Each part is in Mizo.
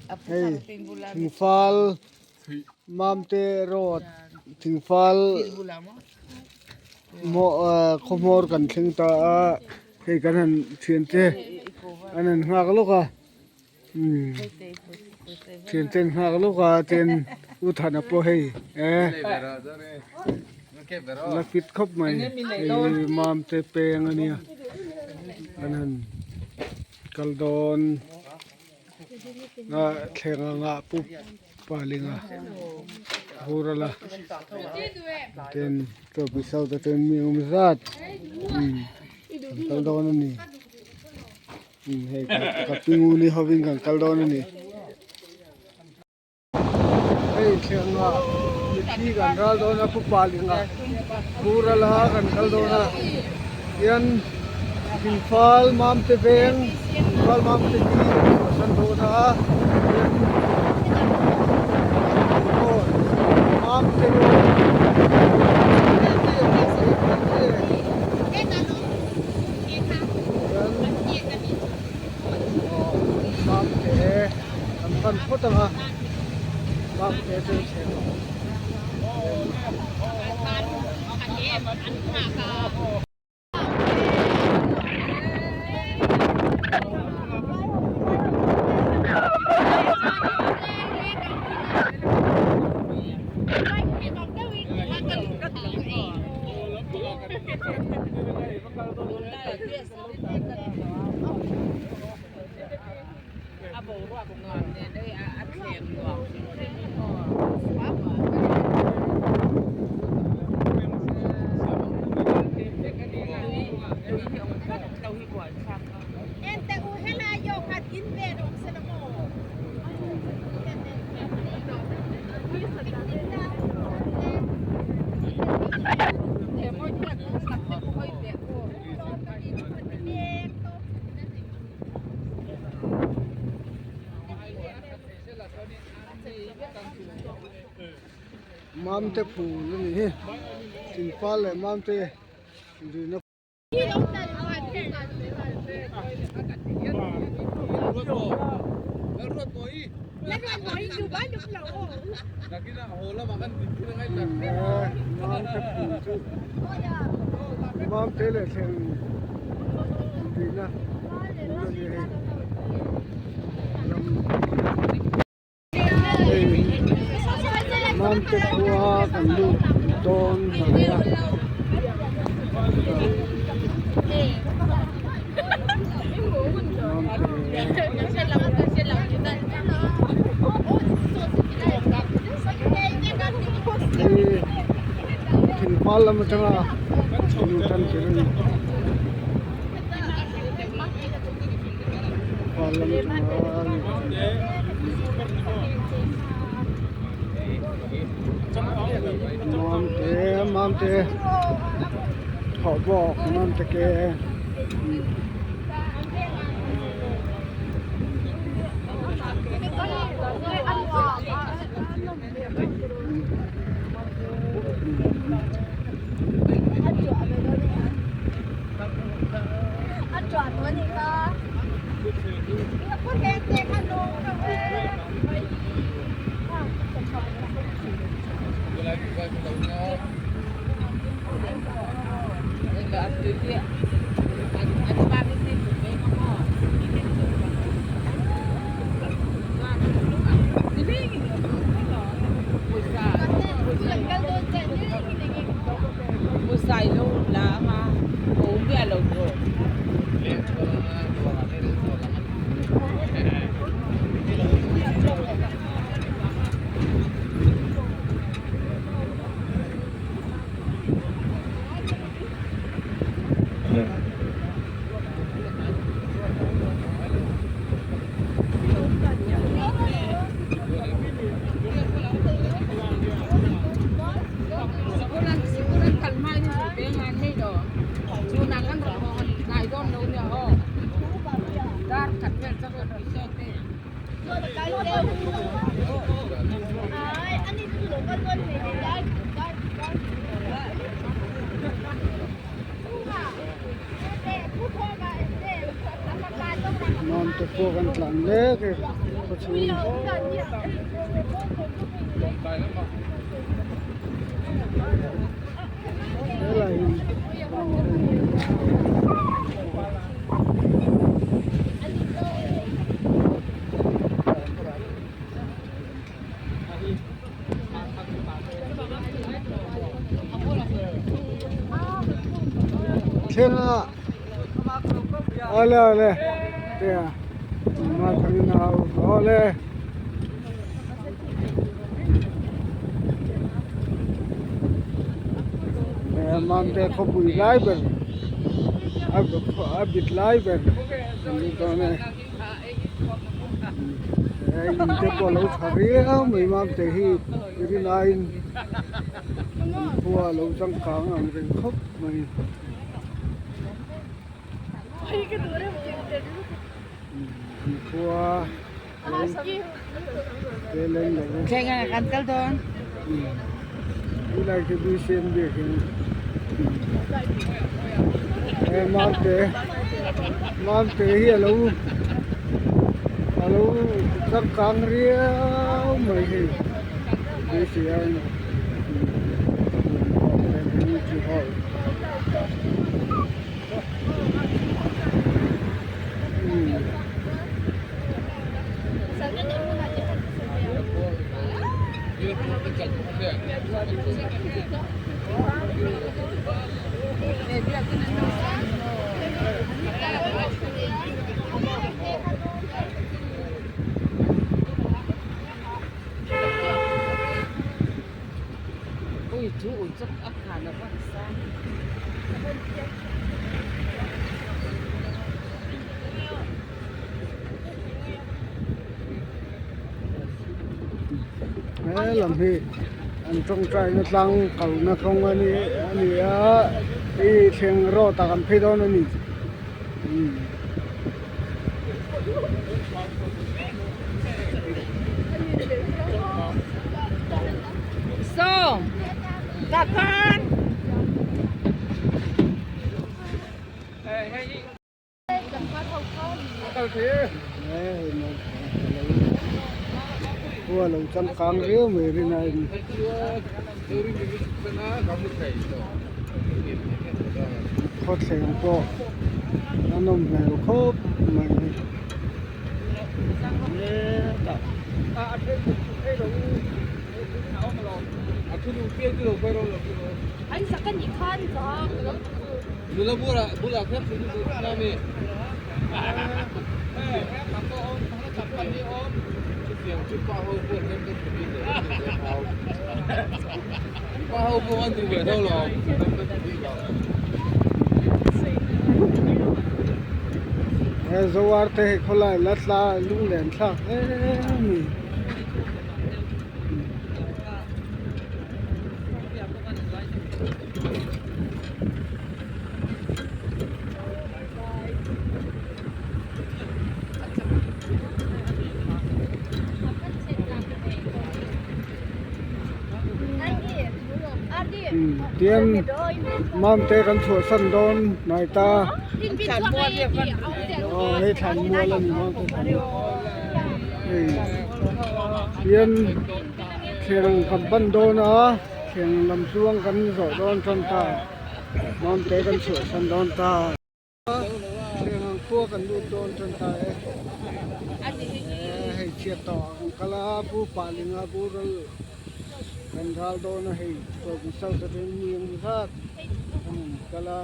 Hei thingfal Mamte road thingfal khaw hmawr kan thleng ta a hei kan han thiante an han nghak lawk a thiante an nghak lawk a tin U Thana pawh hei eh la fit khawp mai hei Mamte peng a nia an han kal dawn. Thleng anga pu palinga vur ala ten trophy south atangin mi awm zat an kal dawn a ni hei ka pi nguni hovin kan kal dawn a ni. Hei thlenga mithi kan ral dawn a pu palinga bur ala kan kal dawn a hian Imphal Mamte veng Imphal Mamte hi kan chhuahsan dawn a hian Mamte road Mamte. Kan pan phawt ang a, bak te chu chhe tawh. Mamte phul a ni hi Thingfal leh Mamte rina Mamte phul chu Mamte leh thleng rina phul a ni hei. Hei Mamte khua kan lut dawn hnai a Mamte hei thingpal lam atanga lut an tir a ni. Mamte mamte thawh bawk mamte ke Mamte pawh kan tlan mek e. Khaw chhung. Helai hi Thleng a awle awle tia awle. Mamte khawpui lai ber a bit lai ber a ni dawn e he in te pawh a lo tha riau mai Mamte hi rinaiin an khua a lo changkang ang reng khawp mai. An khua. Thleng ah kan kal dawn. Tunlai khi BCM biakin he Mamte Mamte hi alo alo changkang riau mai hei BCM Community Hall. He lam hi an tawngtai na tlang kalna kawng a ni a ni a hei thleng road ah kan phei dawn a ni. Khua lo changkang riau mai rin a in. Khawthleng pawh a nawm hmel khawp mai. He zoar te hi khawlai la tla lunglen thlak hle a ni. Tian Mamte kan chhuahsan dawn hnai ta aw hei thlan mual a ni Mamte thlan hei tian thleng kan pan dawn a thleng lam chuang kan zawh dawn tan ta Mamte kan chhuahsan dawn ta. Thleng ang khua kan lut dawn tan ta e. Hei chhiat tawh ang kal a Pu Palinga boral kan ral dawn a hei Tawkin South atangin mi ang zat an rawn kal a.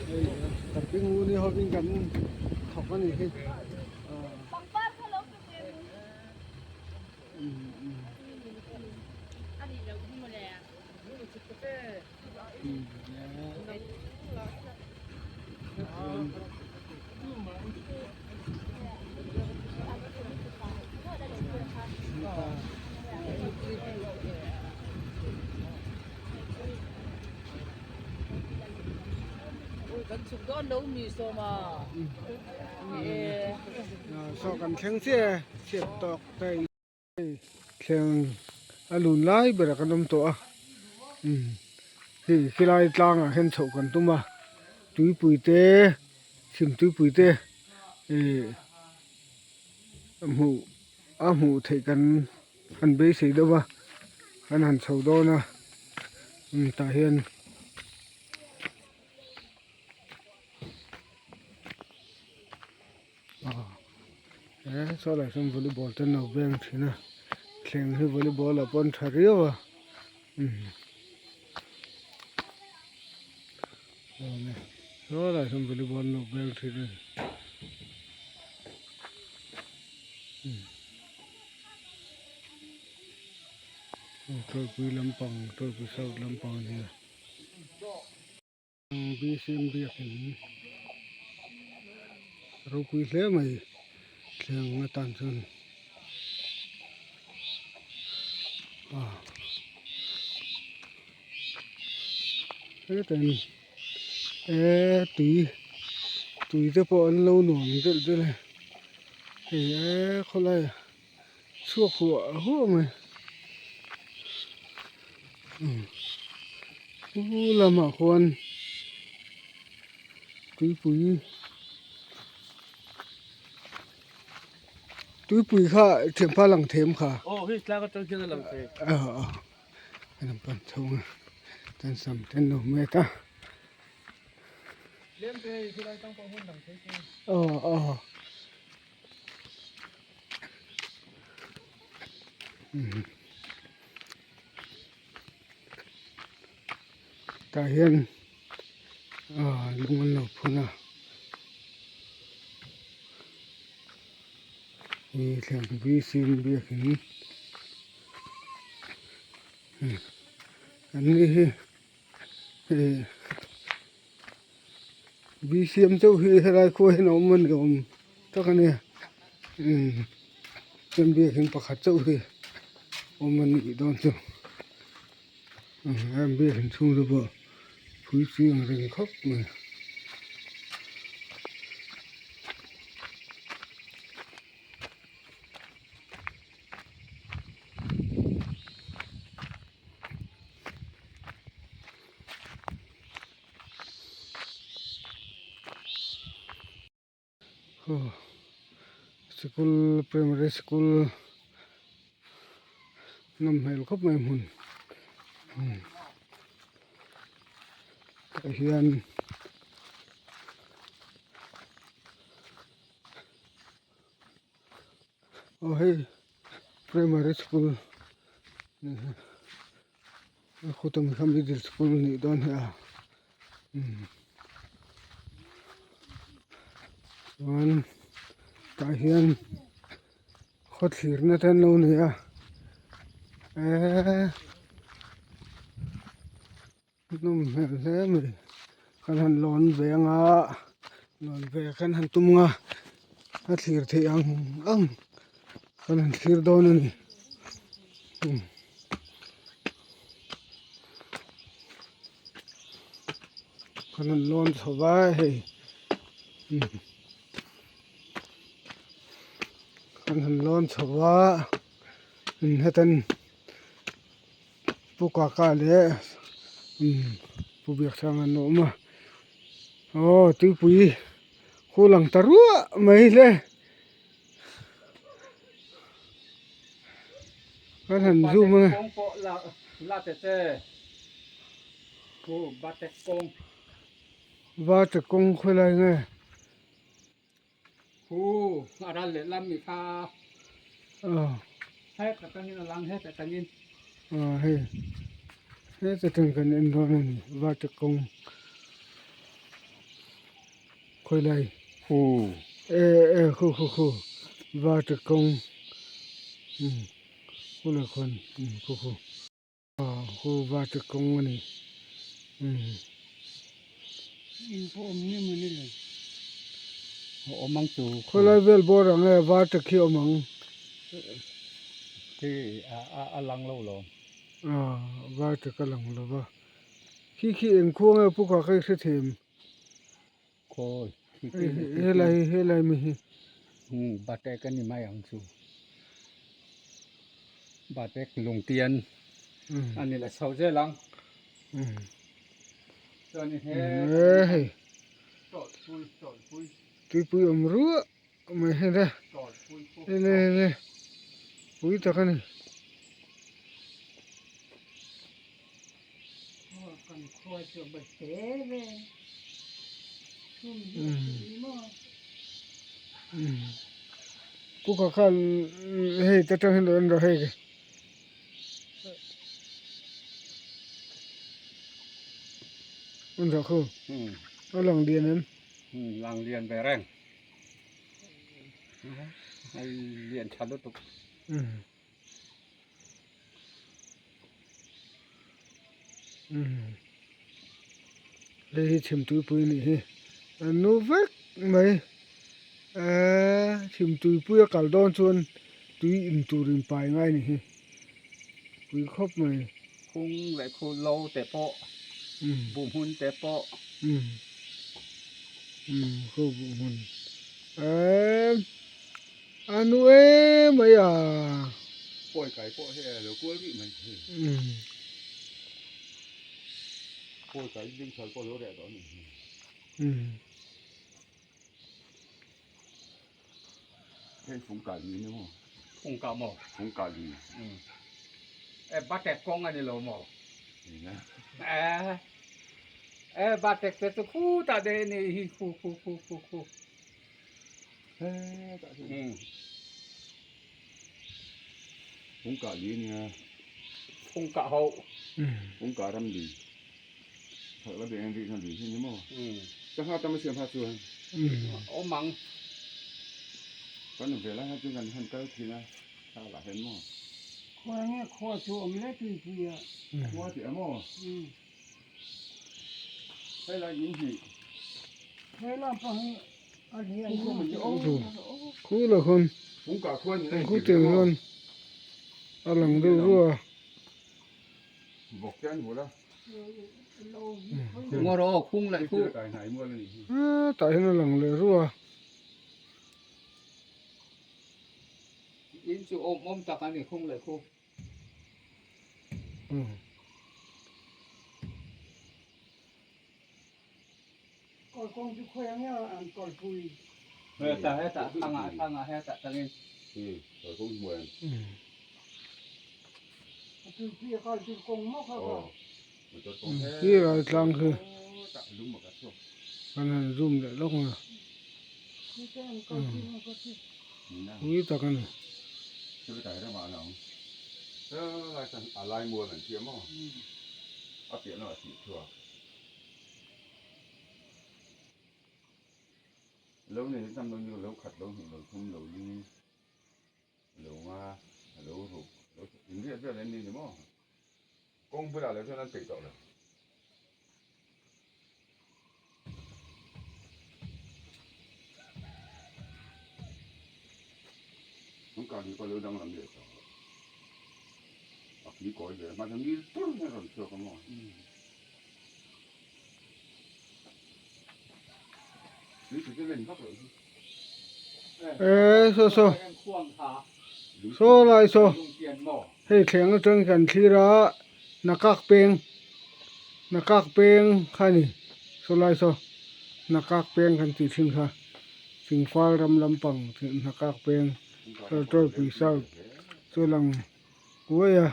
Hei Karping u ni hovin kan thawk a ni hi. Saw kan thleng chiah e chhiat tawk te Hei thleng a lun lai berah kan awm tawh a umm hei khilai tlangah hian chhoh kan tum a tuipui te chhim tuipui te ihh. hmuh a hmuh theih kan han beisei deuh a kan han chho dawn a tah hian. He saw lai sawn volleyball te an lo beng thin a thleng hi volleyball ah pawh an tha riau a saw lai sawn volleyball an lo beng thin a ni. Tawipui lampang tawipui south lampang a ni a. Bcm biakin ropui hle mai thleng atan chuan ah hetain eee tui tui te pawh an lo nuam deuh deuh a hei eee khawlai ah chhuak huah huah mai u lamah khuan tuipui tuipui kha thianpa lang them kha a lang pan chho a chuan sam te an lo met a aw aw. Tah hian ah lung an lo phun a ih thleng bcm biakin an ni hi ih BCM chauh hi helai khua hian a awm a ni awm tak a nia umm chuan biakin pakhat chauh hi awm a nih dawn chu umm biakin chhung te pawh phui chiang reng khawp mai. Sikul primary sikul nawm hmel khawp mai hmun tah hian aw hei primary school a khawtawm kha middle school a nih dawn hi a chuan tah hian khaw thlirna te an lo nei a eee nawm hmel hle mai kan han lawn ve anga lawn ve kan han tum anga a thlir theih ang ang kan han thlir dawn a ni. Kan han lawn chho va hei kan han lawn chho va hetan Pu Kaka leh Pu Biaksanga an awm a aw tuipui khu lang ta ruah mai le. Kan han zoom ange. Va te kawng khawilai nge. Aw hei heta tang kan en dawn a ni va te kawng khawilai e e khu khu khu va te kawng khu la khawn khu khu. Aw khu va te kawng a ni umm. Khawilai vel bawr ang e va te khi awm ang. Aw va te ka lang lo va khi khi eng khuang e pu kha ka i hre them. Helai helai mi hi. Batek a ni mai ang chu. Batek lungtian a ni la chho zel ang. Chuan i he hei. Tawlhpui tawlhpui. Tuipui awm ruah mai hei le. Tawlhpui pawh. Ele ele pui tak a ni. Pu kha khan hei te atang hian lo en rawh hei. En rawh khu a lang lian em. Lang lian ve reng. Hei lian tha lutuk. Hei hi chhimtuipui a nih hi a nu vek mai eee chhimtuipui a kal dawn chuan tui in tur in pai ngai a ni hi pui khawp mai. Khung leh khu lo te pawh buh hmun te pawh. Khu buh hmun eee. A nu em mai a. Pawi kai pawh hi a lo kual rih mai hi. Pawi kai ding chhal pawh a lo reh tawh a nih hi. Hei fung kah lui ni maw? Fung kah maw? Fung kah lui. E batek kawng a ni lo maw? E e batek te chu khutah deuh a nih hi khu khu khu khu khu. Phung kah li nia. Phung kah ho. Phung kah ram li. Thak la beng ri na li hi ni maw. Sangha tam a siam ha chuan. Awm ang. Kan ve lai ha chuan kan han kal thin a. Thla lah hian maw. Khua nge khua chu awm le tuipui ah. Khua tih a maw. Hei lai in hi. Hei lam pang hi a lian Khu la khawn khu tiang hian a lang deuh ruah a. Tah hian a lang leh ruah a. In chu awm awm tak a ni khung leh khu. Heta heta thangah thangah heta tangin. Khi ral tlang khi kan han zoom leh lawk a pui tak a ni. Kawng bulah lo chuan an peih tawh lo. An kah hi pawh lo danglam leh tawh. A khi kawi ve hma chuan ngil tur hian a rawn chhuak a maw. Tui chu chu len vak loh hi. Eee saw saw saw lai saw hei thleng atang kan thlir a nakak peng nakak peng kha a ni saw lai saw nakak peng kan tih thin kha Singfal ram lampang nakak peng Tawipui south chu a lang uai a.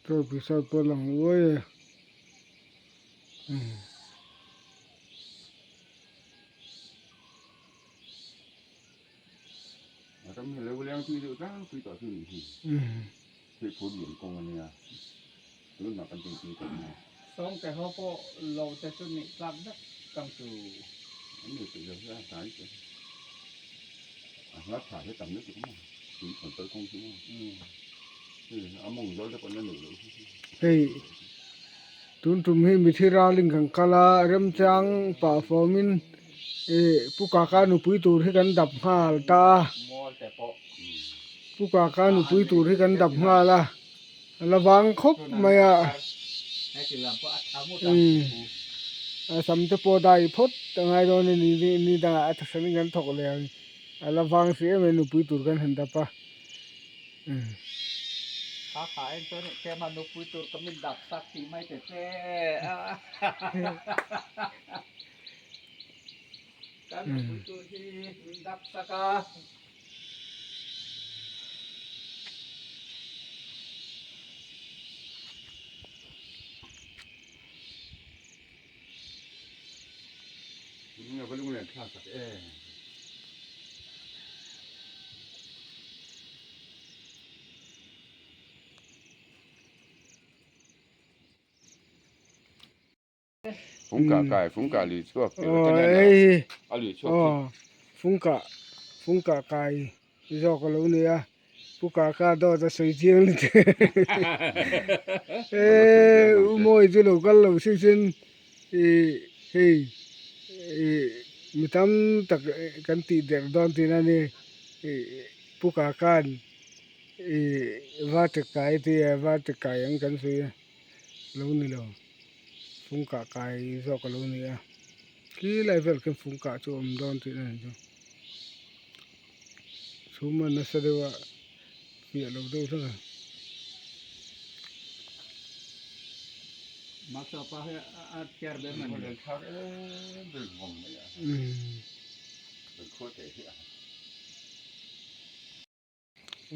Tawipui south pawh a lang uai a. Sawngte ho pawh lo te chu nih tlak vek kang chu. Hei tun tum hi mithi ralin kan kal a remchang pah fawmin ih pu kaka nupui tur hi kan dap nghal ta a pu kaka nupui tur hi kan dap nghal a a la vang khawp mai a umm a sam te pawh dai phawt a ngai dawn a ni ni dangah a thahrelin kan thawk leh ang a la vang si em em nupui tur kan han dap a. Kha kha en chuan ih tlema nupui tur ka min dap sak tih mai te che. Kan nupui tur hi min dap sak a. Fungkah kai fungkah lui chhuak tih te nen a lui chhuak chu. Fungkah fungkah kai zawk a lo ni a pu kaka dawt a sawi chiang lutuk e u mawi chu lo kal lo si sin ih hei ih mi tam tak kan tih der dawn tihna a ni ih pu kaka'n ih va tek kai a ti a va tek kai ang kan sawi a. lo ni lo fung kah kai zawk a lo ni a khi lai vel khian fung kah chu a awm dawn tih na ni chu chhum a nasa deuh a fiah lo deuh hlek a.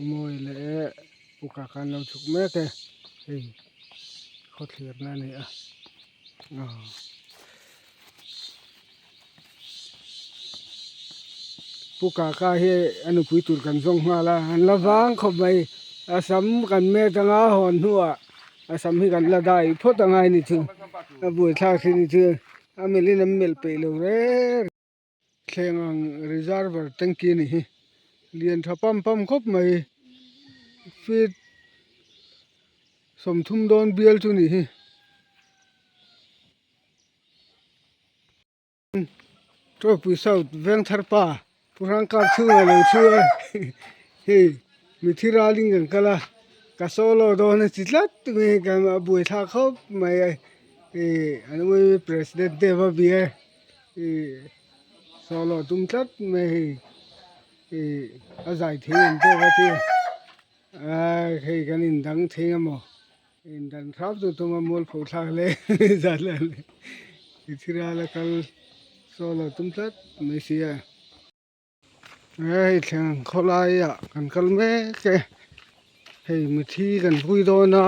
Mawi leh puka khan lo chhuk mek e hei khawthlir na a ni a aw puka kha hi a nupui tur kan zawng nghal a an la vang khawp mai a sam kan met anga hawn hnuah a sam hi kan la dai phawt a ngai a ni chu a buaithlak hi ni chu a melh in an melh peih lo reng. Thleng ang reservoir tanky a ni hi lian tha pam pam khawp mai feet 30 dawn bial chu a ni hi Tawipui south vengthar pa Pu Hrangkap chhungah lo thu a hei mithi ralin kan kal a ka solo dawn a ti tlat mai a buaithlak khawp mai a ih an president te va bia. Ih solo tum tlat mai hei ih a zai thei ang pawh ka ti a hei kan indang thei ang maw indan hrap chu tum a mualpho thlak hle zan leh i thil a kal solo tum tlat mai si a. Hei thleng khawlai ah kan kal mek e hei mithi kan vui dawn a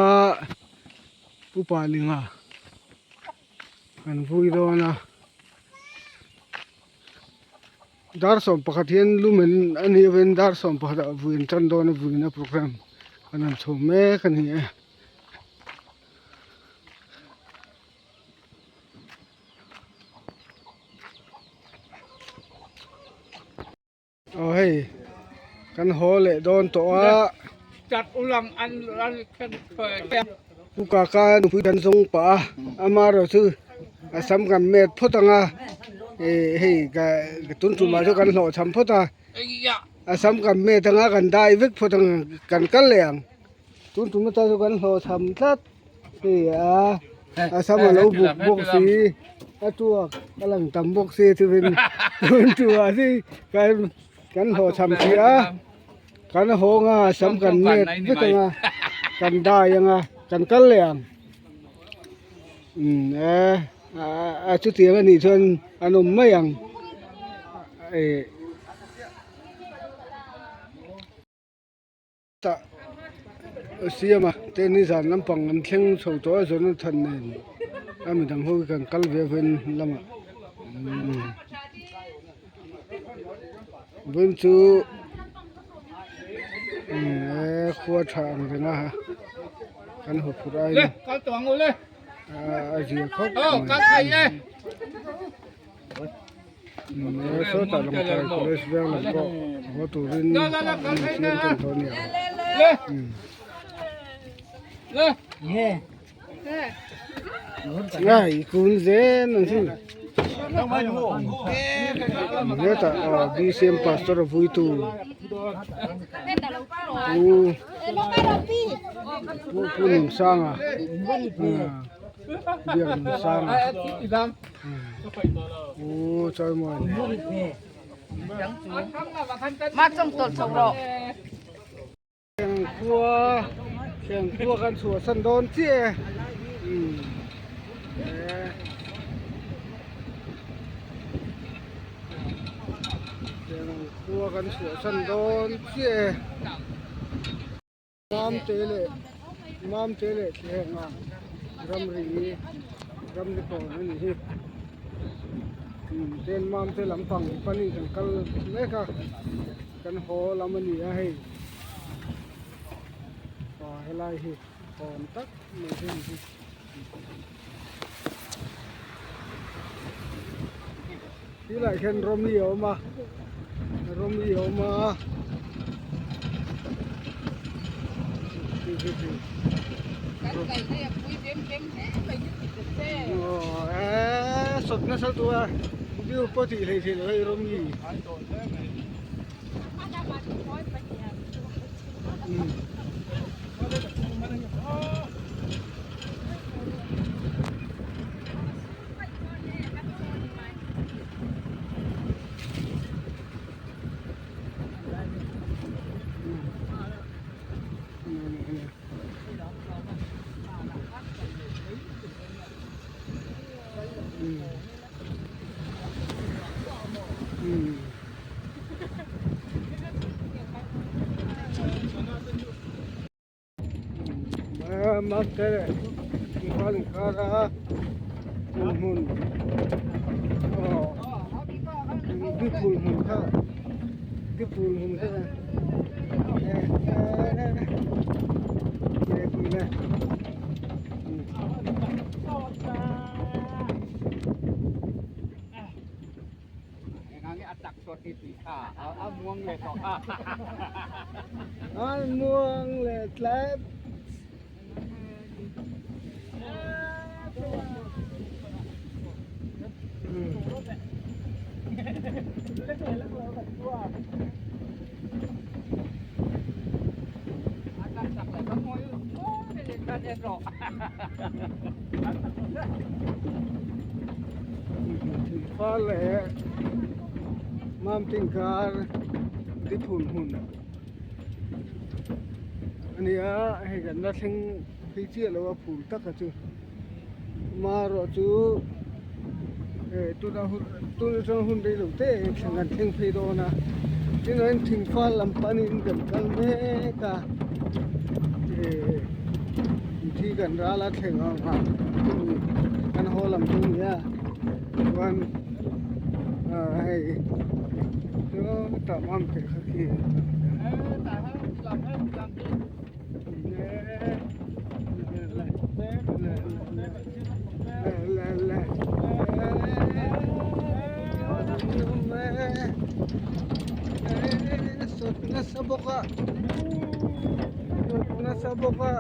pu Palinga kan vui dawn a dar 11 hian lumen a nih avangin dar 11 ah vui an tan dawn a vuina programme an rawn chho mek a ni e. Aw hei kan haw leh dawn tawh a pu kaka nupui kan zawng pah a amaherawh chu a sam kan met phawt ang a ih hei ka tun tumah chu kan hlawh cham phawt a a sam kan met ang a kan dai vek phawt ang kan kal leh ang tun tum atan chu kan hlawh cham tlat. Hei a a sam a lo buk bawk si a tuak a lang tam bawk si chuvin tun tumah hi kan kan hlawh cham si a kan hawng a sam kan met vek ang a kan dai ang a kan kal leh ang umm e a chutiang a nih chuan an awm mai ang eh. Tah siam a te nizan lampang an thleng chho tawh a Jonathan nen a midang ho hi kan kal ve vawiin lamah vawiin chu eee khua tha ang reng a kan haw phurh aiin a zia khawp mai. Sawtah Lawngtlai College veng lam pawh haw turin an siam tan tawh a ni ang. Ngai kun zen ang chu. Hetah BCM Pastor a vuitu Pu Pu Nunsanga Biak Nunsanga. Pu Chawimawi Eng khua eng khua kan chhuah san dawn chiah e umm. Khua kan chhuahsan dawn chiah e. Mamte leh Mamte leh Thlenga ramri ramri kawn a ni hi. Ten Mamte lampang panin kan kal mek a kan haw lam a ni a hei aw helai hi kawn tak mai hi a ni hi. Tilai hian Rawmi a awm a Rawmi a awm a aw sawt nasa tu a view pawh tih hlei thei lo hei Rawmi. An muang leh tlep. Thingfal leh Mamting kar diphul hmun a ni a hei kan la thleng phei chiah lo a phul taka chu amaherawh chu tuna hun tun atanga hun rei lo te thleng an thleng phei dawn a tin ah hian thingfal lam panin kan kal mek a thi kan ral a thleng ang a kan haw lam chu a ni a chuan hei chutah mam teh kha khi. Sawt nasa bawk a sawt nasa bawk a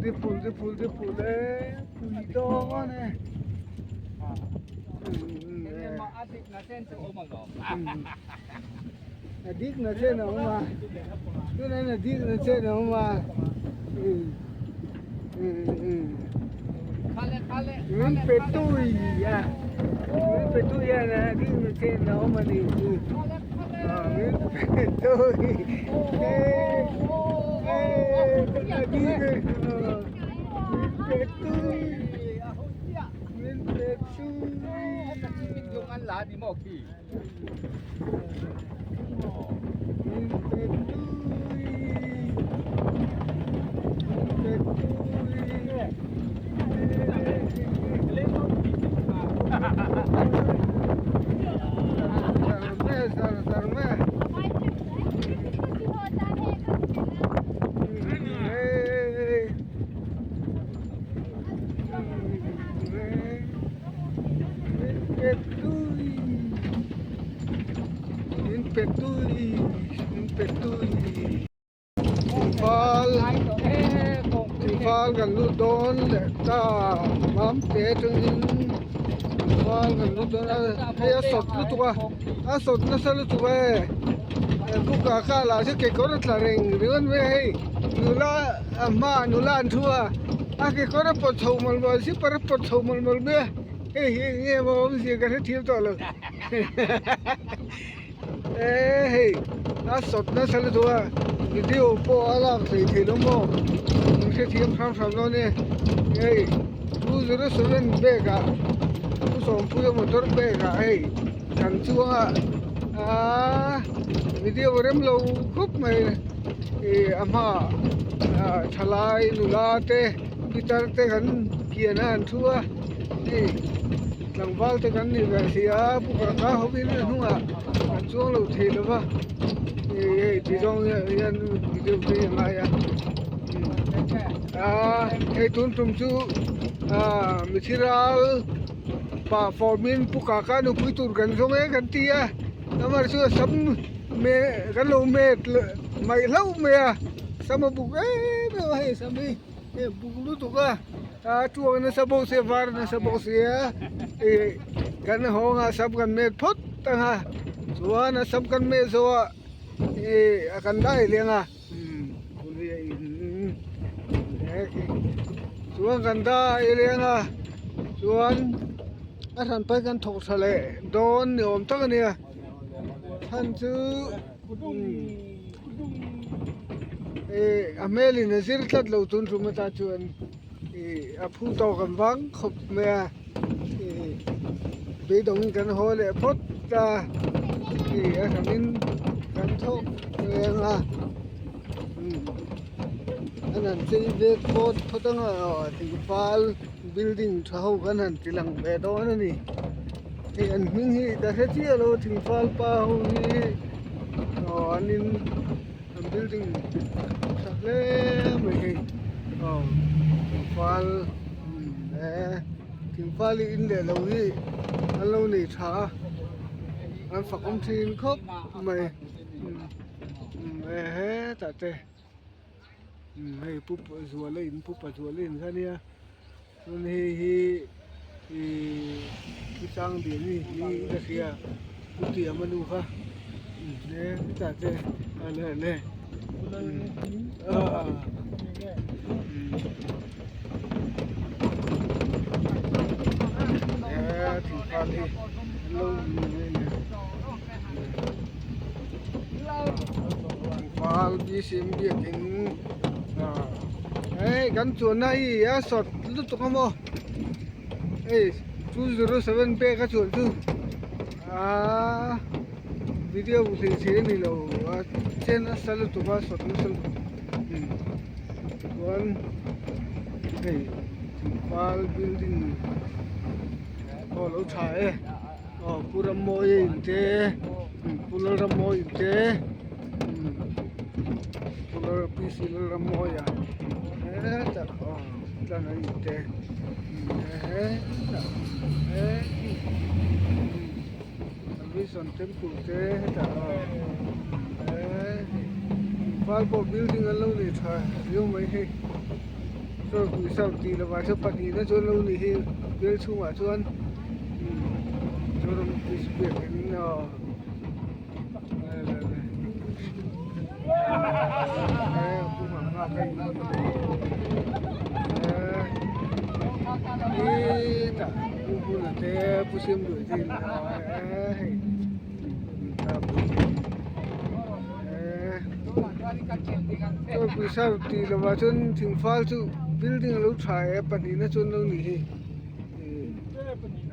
Dipul dipul dipul e pui dawn e. A dik na chen a awm a tunah a dik na chen a awm a min pe tui a min pe tui a a dik na chen a awm a ni chu min pe tui e a dik min pe tui min pe tui. Min pe tui min pe tui Thingfal Thingfal kan lut dawn leh ta Mamte atangin Thingfal kan lut dawn a hei a sawt lutuk a a sawt nasa lutuk e kuka kha lah chu kekawr a tla reng ringawt mai a hei nula a hmaah nula an thu a a kekawr a pawt chho mawlh mawlh zipper a pawt chho mawlh mawlh mai a hei hi eng nge maw awmzia ka hrethiam tawh lo. E hei a sawt nasa lutuk a video pawh a lak thei thei lo maw in hrethiam hram hram dawn e hei 207 bag ah pu sawmpuia motor bag ah hei kan chuang a aaa video rem lo khawp mai ih a hmaah ah thalai nula te pitar te kan kian a an thu a hei tlangval te kan nih ve si a pu kaka hovin a hnungah an chuang lo thei lo va ih hei ti zawng hian video te hi a ngai a aaa hei tun tum chu aaa mithiral pah fawmin pu kaka nupui tur kan zawng e kan ti a amah chu a sam me kan lo met mai hlauh mai a sam a buk em em a hei sam hi hei a buk lutuk a a tuak nasa bawk sia var nasa bawk sia ih kan hawng a sam kan met phawt ang a chuan a sam kan met zawh ah ih a kan dai leng a chuan kan dai leng a chuan a hran pai kan thawk tha leh dawn ni awm tak a nia chhan chu ih a hmel in a zir tlat lo tun tum atan chuan ih a phu tawk ang vang khawp mai a ih beidawng kan haw leh phawt a ih a hranin kan thawk reng a umm an han chei ve phawt phawt ang a aw tlangval building tha ho kan han ti lang ve dawn a ni hei an hming hi ka hre chiah lo thingfal pa ho hi aw an in an building tha hle mai hei aw thingfal e thingfal hi in leh lo hi an lo nei tha a an fak awm thin khawp mai e hetah te hei pu zuala in pu pazuala in kha ania chuan hei hi ihh pu sangliani hi ka hria pu tiama nu kha e hetah te a le le ah e thingfal hi an lo Thingfal bcm biakin hei kan chuanna hi a sawt lutuk a maw hei 207 pek a chuan chu aaa video hmuh theih a ni lo a chen nasa lutuk a sawt nasa lutuk chuan hei thingfal building pawh a lo tha e. Aw pu Rammawi a in te pu Lalrammawi in te pu Lal P C Lalrammawia hetah aw tlan an in te hetah Vision temple te hetah aw Imphal pawh building an lo nei tha viau mai hei Chawlhpui sam tih lovah chuan pahnihna chu an lo nih hi bial chhungah chuan. Mizoram Police biakin aw hetah pu hmuna te pu siamluai te in hei chawlhpui sam tih lovah chuan thingfal chu building a lo tha e pahnihna chu an lo nih hi.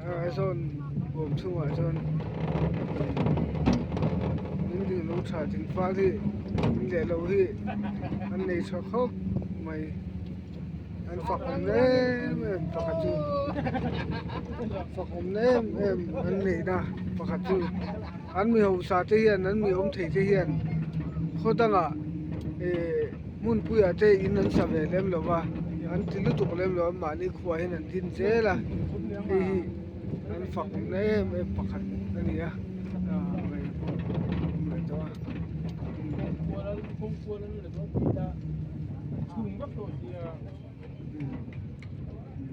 A zawn bawm chhungah chuan building lo tha thing fal hi in leh lo hi an nei tha khawp mai an fak awm em em pakhat chu fak awm em em an neihna pakhat chu an mi hausa te hian an mi awm thei te hian khaw dangah ih hmunpuiah te in an sa ve lem lo va an ti lutuk lem lo a mahni khuah hian an din zel a hei hi an fak awm em em pakhat a ni a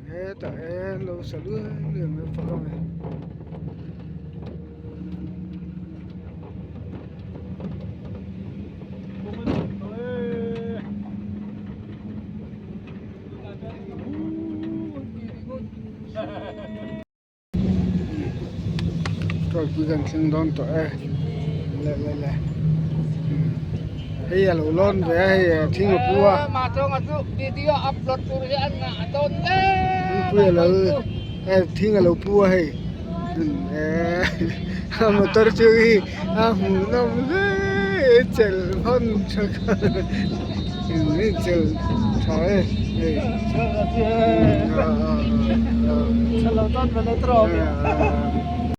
hetah hian lo sa luai luai mai fak a ni. Tawlhpui kan thleng dawn tawh e. Le le le hei a lo lawn ve a hei thing a pu a thingpui a lo thing a lo pu a hei a motor chu hi a hmuhnawm hle chelh hawn tha chelh tha e hei.